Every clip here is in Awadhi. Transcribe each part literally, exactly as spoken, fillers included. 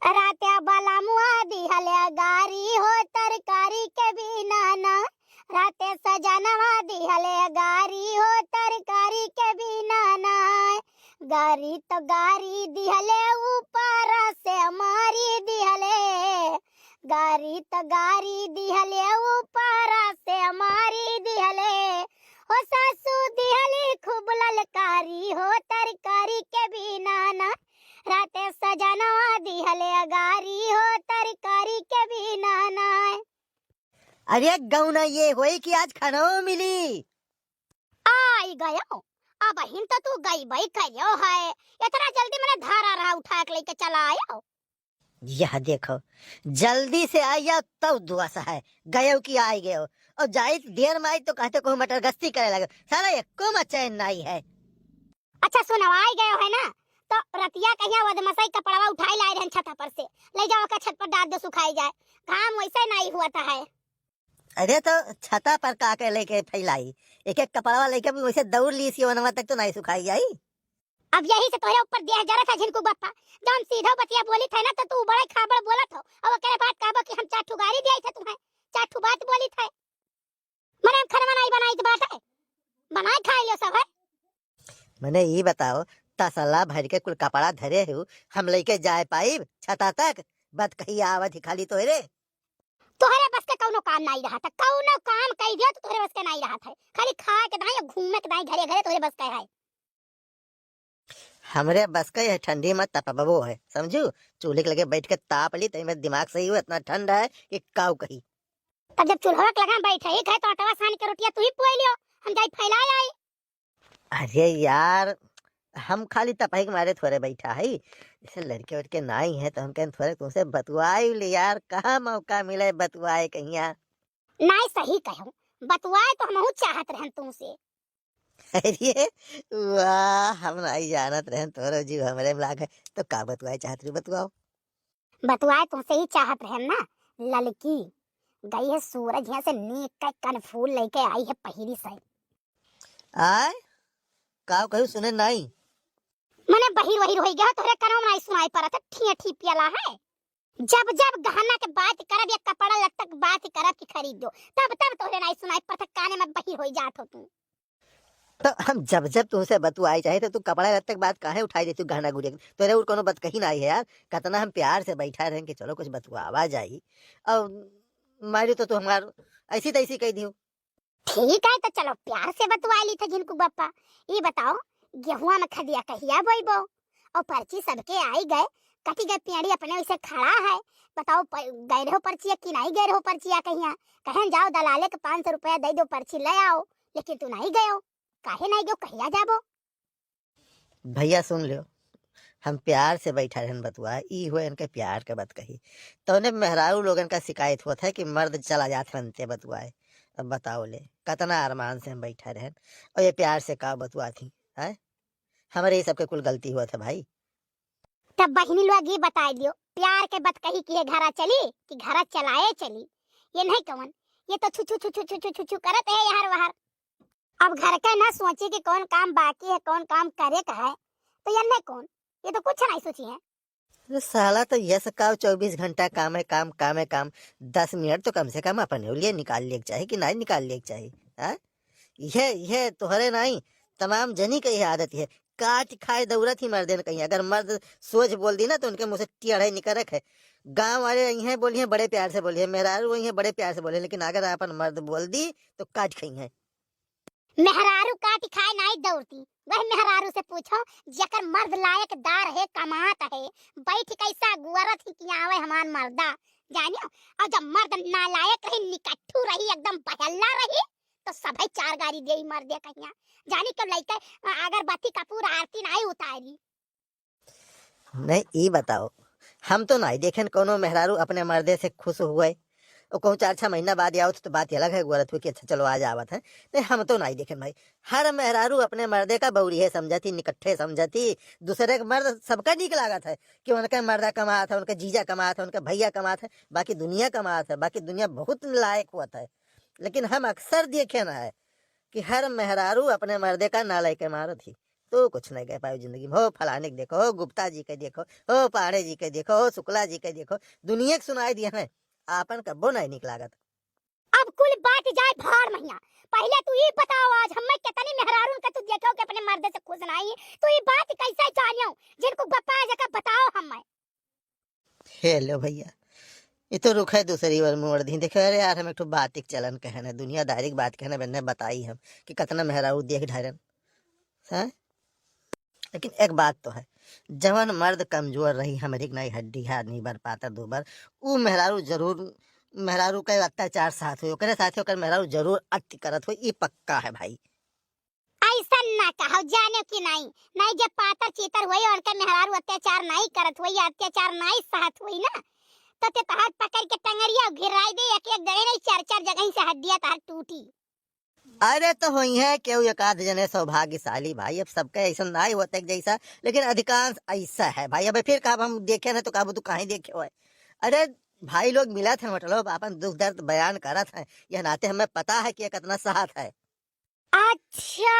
राते बलमुआ दिहले गारी हो तरकारी के बिना ना, राते सजनवा दिहले गारी हो तरकारी के बिना ना। गारी त गारी दिहले ऊपर से मारी दिहले, गारी त गारी दिहले ऊपर से मारी दिहले। हो सासू दिहली खूब ललकारी हो तरकारी के बिना ना, राते सजनवा दिहले गारी हो तरकारी के बिना ना। अरे गौना ये होई कि आज खाना मिली। आई गयो, अब हिन तो तू गई बई करियो है, इतना जल्दी मने धारा रहा उठा के लेके चला आयो। यह देखो, जल्दी से आया तब दुआ सा है, गयो कि आई गयो। और जाइत देर में आई तो कहते को मटर गश्ती करे लगे, साला एको में चैन नहीं है। अच्छा सुनो, आई गयो है ना, तो रतिया कहिया वदमसई कपड़वा उठाई लाए रहन छता पर से, ले जाओ का छत पर डाल दो सुखाई जाए, घाम वैसे नहीं हुआ था है। अरे तो छता पर का के लेके फैलाई, एक एक कपड़वा लेके भी वैसे दौड़ ली सी वनवा तक तो नहीं सुखाई जाई। अब यही से तोहरे ऊपर देह जरत है झिनकू बप्पा, जब हम सीधा बतिया बोली थे ना तो तू बड़े खाबड़ बोलत हो, और ओकरे बाद कहबो कि हम चार ठू गारी दिया थे तुम्हें, चार ठू बात बोली थे। मने हम खाना बनाई बनाई के बात है, बनाए खाए लियो सब है। मने ई बताओ, तसला भर के कुल कपड़ा धरे हो, हम लेके जाए पाइब छता तक? बात कही आवत ही खाली तोहरे। तोहरे बस के कौनो काम नहीं रहा था, कौनो काम कही दियो तो तोहरे बस के नहीं रहा था, खाली खाए के दाई और घूमे के दाई घरे घरे तोहरे बस के है। हमरे बस के है ठंडी में तपबो है, समझू? चूल्हे के लगे बैठ के ताप ली, तई में दिमाग सही हो, इतना ठंड है कि काऊ कही। तब जब चूल्हा के लगा बैठे ही है तो आटवा सान के रोटियां तू ही पोई लियो, हम जाई फैला आई। अरे यार, हम खाली तपही के मारे थोड़े बैठा है, जैसे लड़के वड़के नाई है तो हम कहें थोड़े तुमसे बतुआई ले यार, कहाँ मौका मिले बतुआए कहिया। नाई सही कहूँ, बतुआए तो हमहू चाहत रहन तुमसे। अरे वाह, हम नहीं जानत रहन तोरो जीव हमरे में लाग है, तो का बतुआए चाहत रही, बतुआओ। बतुआए तुमसे ही चाहत रहन ना, ललकी गई है सूरज यहाँ से नीक का कनफूल लेके आई है पहिरी से। आय, का कहू सुने नहीं। मने बहिर वहिर होई गया, तोहरे कनवा में नहीं सुनाई पड़त है, ठिया ठी पियला है। जब जब गहना के बात करब या कपड़ा लत्ता के बात करब कि खरीद दो, तब तब तोहरे नहीं सुनाई पड़त है, काने में बहिर होई जात हो तू। तो हम जब जब तुमसे बतुआई चाहे तो तू कपड़ा लत्ता के बात काहे उठाई देती, गहना गुरिया के? तोरे और कोनो बात कही नहीं है यार, कितना हम प्यार से बैठा रहें कि चलो कुछ बतुआवा जाई, और मारू तो तू हमार ऐसी तैसी कह दियो। ठीक है, तो चलो प्यार से बतुआ ली थे झिनकू बप्पा। ये बताओ, गेहुआ में खदिया कहिया बोइबो? और पर्ची सबके आई गए, कटी गए पेड़ी अपने वैसे खड़ा है। बताओ, प-, गए रहो पर्चिया कि नहीं गए रहो पर्चिया कहिया? कहें जाओ दलाले के पाँच सौ रुपया दे दो, पर्ची ले आओ, लेकिन तू नहीं गयो। काहे नहीं गयो, कहिया जाबो? भैया सुन लियो, हम प्यार से बैठा रहन बतुआ, ई हुए इनके प्यार के बात कही। तौने मेहरारू लोगन का शिकायत होत है कि मर्द चला जात रहन ते बतुआए। अब बताओ ले, कतना अरमान से हम बैठा रहन और ये प्यार से का बतुआ थी, हैं? हमारे ये सबके कुल गलती हुआ था भाई। तब बहिनी लोग ये बताई दियो, प्यार के बात कही कि ये घरा चली कि घरा चलाए चली? ये नहीं कवन, ये तो छु छु छु छु छु छु छु छु करत है यार वहार। अब घर के ना सोची कि कौन काम बाकी है, कौन काम करे का है, तो ये नहीं कौन, ये तो कुछ नहीं सोची है। अरे साला, तो यस का चौबीस घंटा काम है काम, काम है काम। दस मिनट तो कम से कम अपने लिए निकाल लेक चाही कि नाहीं निकाल लेक चाही, हाँ? यह, यह तोहरे नाहीं, तमाम जनी के यह आदत है। काट खाए दौरत ही मर्दे न कहीं। अगर मर्द सोझ बोल दी ना तो उनके मुँह से टेढ़े निकरक है। गाँव वाले यहीं बोलिए, बड़े प्यार से बोलिए, मेहरारू वहीं बड़े प्यार से बोलिए, लेकिन अगर अपन मर्द बोल दी तो काट खइहैं। मेहरारू काटी खाए नाई दौड़ती, वह मेहरारू से पूछो जेकर मर्द लायकदार है, कमात है, बैठ कैसा गुअरत ही कि आवे हमार मर्दा, जानियो। और जब मर्द नालायक रही, निकट्ठू रही, एकदम बहल्ला रही, तो सभई चार गारी देई मर्दे कहिया। जानी क्यों लइके अगरबत्ती कपूर आरती नाई उतारी। नहीं, ई बताओ, हम तो नाई देखेन कौनो मेहरारू अपने मर्दे से खुश हुए। ओ कहूँ चार छह महीना बाद आवत तो बात अलग है, गोरत हुई कि अच्छा चलो आज आवत है। नहीं, हम तो नाई देखेन भाई। हर मेहरारू अपने मर्दे का बौरी है समझती, निकट्ठे समझती। दूसरे के मर्द सबका नीक लागत है कि उनके मर्दा कमात है, उनके जीजा कमात है, उनके भैया कमात है, बाकी दुनिया कमात है, बाकी दुनिया बहुत लायक होत है। लेकिन हम अक्सर देखेन है कि हर मेहरारू अपने मर्दे का नालायक मारत ही। तू कुछ नहीं कह पायो जिंदगी में। हो फलाने के देखो, हो गुप्ता जी के देखो, हो पांडे जी के देखो, हो शुक्ला जी के देखो, दुनिया के सुनाई दिया है, आपन कब्बो नहीं निक लागत। अब कुल बात जाए भाड़ महिया, पहिले तू ई बताओ, आज हमें कितनी मेहरारून के तू देखो कि अपने मर्द से खुश नहीं, तू ई बात कैसे जानियो, जिनको बप्पा जगह बताओ हमें। हेलो भैया, ये तो रुख है दूसरी ओर मोड़ दी। देखो, अरे यार, हम एक ठो बात एक चलन कहने, दुनियादारी की बात कहने, मैंने बताई हम कि कितना मेहरारू देख ढारन, हैं? लेकिन एक बात तो है, जवन मर्द कमजोर रही, हमरी के नाई हड्डी है, नीबर पातर दूबर, ऊ मेहरारू जरूर, मेहरारू के अत्याचार साथ हुई, ओकरे साथे ओकर मेहरारू जरूर अति करत हुई, ई पक्का है भाई। ऐसा ना कहो, जाने कि नहीं, नहीं जब पातर चीतर हुई, उनके मेहरारू अत्याचार नहीं करत हुई, अत्याचार नहीं सहत हुई ना, तो ते तहार पकड़ के टंगरिया घिराई दे, एक एक जगह नहीं, चार चार जगह से हड्डियां तहार टूटी। अरे तो होई है केहू एक आध जने सौभाग्यशाली भाई, अब सबके ऐसा ना ही होते जैसा, लेकिन अधिकांश ऐसा है भाई। अब फिर कब हम देखे ना तो कब तू कहीं देखे हुए। अरे भाई लोग मिलत हैं होटलों पर, अपन दुख दर्द बयान करत हैं, यह नाते हमें पता है कि ये कितना सहत है। अच्छा,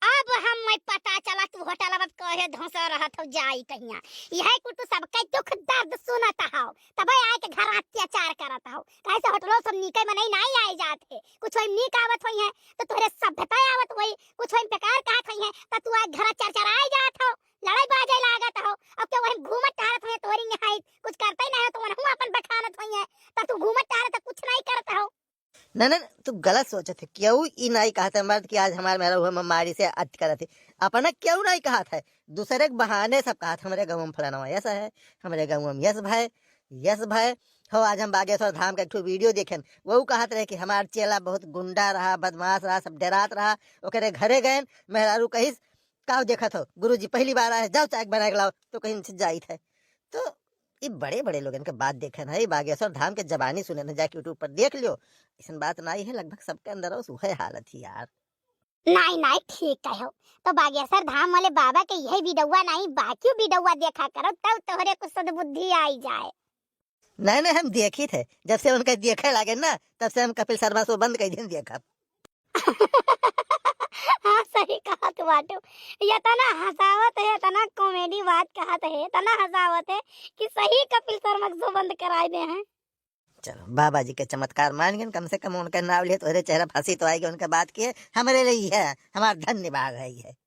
अब हमें पता चला तू होटल अब कहे धोसा रहत हो जाई कहिया। यह कुल तू सबके दुख दर्द सुनत हो, तबे आए के घर अत्याचार करत हो। काहे से होटलो सब नीके मनई नाई आए जात है, कुछ वही नीक आवत होई है तो तोहरे सभ्यता आवत होई, कुछ वही बेकार कहत होई है तो तू आए घर चरचराए जात हो, लड़ाई बाजे लागत हो। अब क्यों वही घूमत टहरत होई है, तोहरी यहाँ कुछ करते ही नहीं हो तो वनहु अपन बखानत होई है, तो तू घूमत टहरत हो, कुछ नहीं करत हो। ना, ना, तू गलत सोचत है। केहू ई नाई कहत है मर्द कि आज हमार मेहरारू हम मारी से अति करत है। अपना केहू नाई कहत है, दूसरे के बहाने सब कहत, "हमरे गाँव में फलाना यस है, हमरे गाँव में यस भाई, यस भाई।" हो, आज हम बागेश्वर धाम का एक ठो वीडियो देखेन, वो कहत रहे कि हमार चेला बहुत गुंडा रहा, बदमाश रहा, सब डरात रहा, ओकरे घरे गएन, मेहरारू कहिस, "का देखत हो गुरुजी, पहली बार आए, जाओ चाय बना के लाओ," तो कहीं से जाइत है। तो ये बड़े बड़े लोगन के बात देखे ना, ये बागेश्वर धाम के जबानी सुने ना, जाके YouTube पर देख लियो। ऐसन बात नाई है, लगभग सबके अंदर उस वह हालत ही यार। नाई, नाई, ठीक कहो। तो बागेश्वर धाम वाले बाबा के यही वीडियोवा नाई, बाकी वीडियोवा देखा करो, तब तोहरे कुछ सद्बुद्धि आई जाए। नहीं, नहीं, हम देखी थे, जब से उनका देखे लागे ना, तब से हम कपिल शर्मा शो बंद कर दिन देखब। हाँ, सही कहत बाटू। इतना हँसावत है, इतना कॉमेडी बात कहत है, इतना हँसावत है कि सही कपिल शर्मा के शो बंद कराई दे हैं। चलो, बाबा जी के चमत्कार मान गए, कम से कम उनका नाम लिए तोहरे चेहरा पर हँसी तो आएगी, उनके बात किए, हमरे लिए है, हमार धन्यवाद है ये।